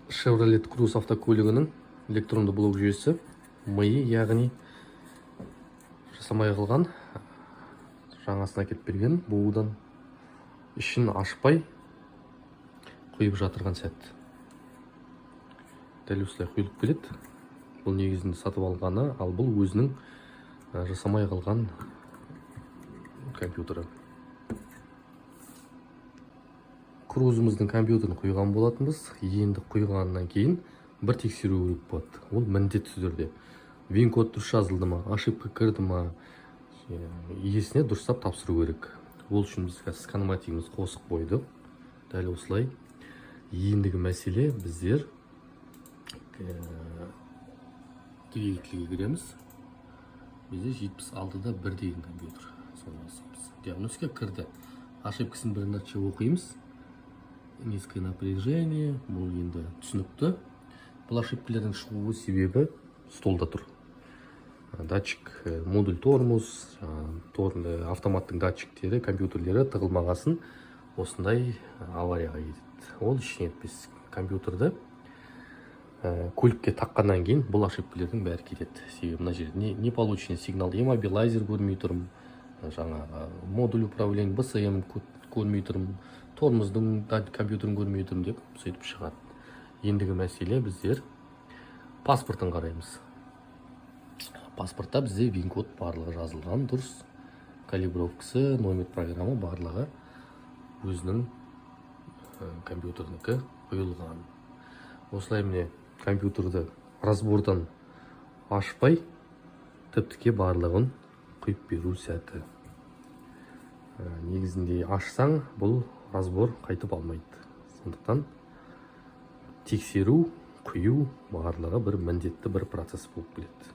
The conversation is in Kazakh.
Chevrolet Cruze автокөлігінің электронды блок жүйесі, миы, яғни жасамай қалған, жаңасын әкеліп берген БУ-дан. Ішін ашпай құйып жатырған сәт. Дәл осылай құйылып келеді. Бұл негізінде сатып алғаны, ал бұл өзінің жасамай қалған компьютері. Крузымыздың компьютерін құйған болатынбыз. Енді құйғаннан кейін бір тексеру керек болады. Ол міндетті түрде вин код дұрыс жазылды ма, ошибка кірді ма, иесіне дұрыстап тапсыру керек. Ол үшін біз қазір сканоматигімізді қосып қойдық дәл осылай. Ендігі мәселе, біздер двигательге кіреміз. Бізде 76,1 деген компьютер, соны басамыз. Диагностика кірді, ошибкасын бірінші оқимыз. Низкое напряжение, бұл енді түсінікті. Бұл ошибкалердің шығу себебі столда тұр датчик, модуль тормоз, жаңағы автоматтың датчиктері, компьютерлері тығылмағасын осындай аварияға кетеді. Ол ештеңе етпес. Компьютерді көлікке таққаннан кейін бұл ошибкалердің бәрі кетеді. Себебі мына жерде не полученный сигнал, иммобилайзер көрмей тұрмын, жаңағы модуль управления БСМ көрмей тұрмын, тормоздың компьютерін көрмей тұрмын деп сөйтіп шығады. Ендігі мәселе, біздер паспортын қараймыз. Паспортта бізде вин код барлығы жазылған дұрыс, калибровкасы, номер программа, барлығы өзінің компьютернікі құйылған. Осылай, міне, компьютерді разбордан ашпай, тіп-тіке барлығын құйып беру сәті. Негізінде ашсаң, бұл разбор қайтып алмайды. Сондықтан тексеру, құю, барлығы бір міндетті бір процесс болып келеді.